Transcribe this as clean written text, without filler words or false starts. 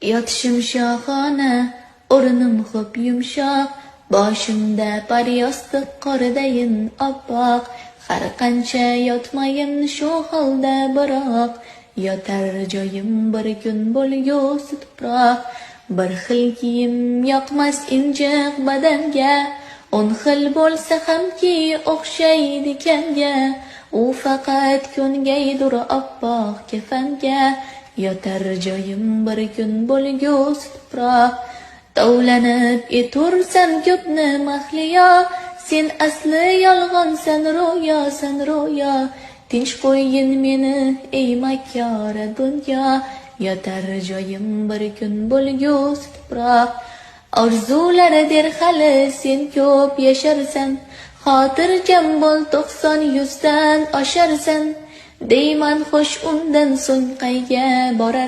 Yotishim shohona, o'rnim xo'p yumshoq, boshimda paryostiq qordayin oppoq. Har qancha yotmayin shu holda biroq, yotar joyim bir kun bo'lgusi tuproq. Bir xil kiyim yoqmas injiq badanga, 10 xil bo'lsa hamki o'xshaydi kamga. U faqat ko'ngaydur oppoq kafanga, yotar joyim bir kun bo'lgusi tuproq. Tovlanib etursan ko'pni mahliyo, sen asli yolg'onsan, ro'yosan ro'yo. Tinch qo'ygin meni ey makkora dunyo, yotar joyim bir kun bo'lgusi tuproq. Orzular der hali sen ko'p yasharsan, xotirjam bo'l 90 yuzdan osharsan. Deyman xo'sh, undan so'ng qayga borarsan?